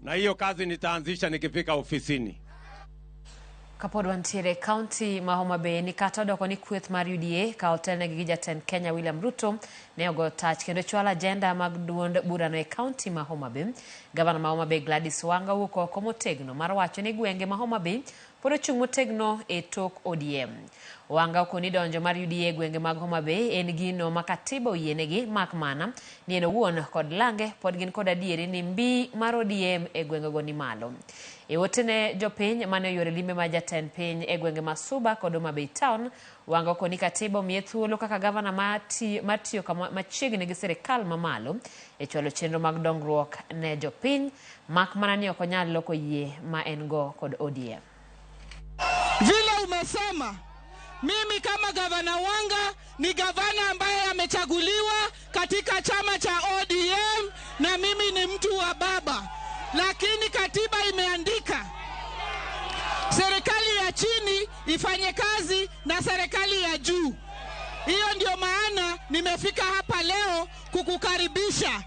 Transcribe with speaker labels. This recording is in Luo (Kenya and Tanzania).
Speaker 1: Na hiyo kazi nitaanzisha nikifika ofisini.
Speaker 2: Kapod wantiere e kaunti ma Homa Bay ni kata odoko ni kweth mar UDA ka otelnegi gi jatend Kenya William Ruto ne ogo tach kendo chwalo ajenda mag duond burano e kaunti ma Homa Bay. Gavana ma Homa Bay Gladys Wanga owuok oko motegno mar wacho ni gwenge ma Homa Bay pod ochung' motegno e tok ODM. Wanga okoni donjo mar UDA e gwenge mag Homa Bay en gino ma katiba oyienegi mak mana ni en owuon kod lange pod gin kod adieri ni mbi mar ODM e gwengego ni malo. E ote ne jopiny mane oyuoro limbe mar jatend piny e gwenge ma Suba kod Homa Bay Town, Wanga okoni katiba omiye thuolo kaka gavana mar tiyo machiegni gi sirikal mamalo e chwalo chenro mag dongruok ne jopiny mak mana ni ok onyal loko yie ma en go kod ODM.
Speaker 3: Vile umesema, mimi kama gavana Wanga ni gavana ambaye amechaguliwa katika chama cha ODM na mimi ni mtu wa baba, lakini katiba imeandika serikali ya chini ifanye kazi na serikali ya juu. Hiyo ndio maana nimefika hapa leo kukukaribisha.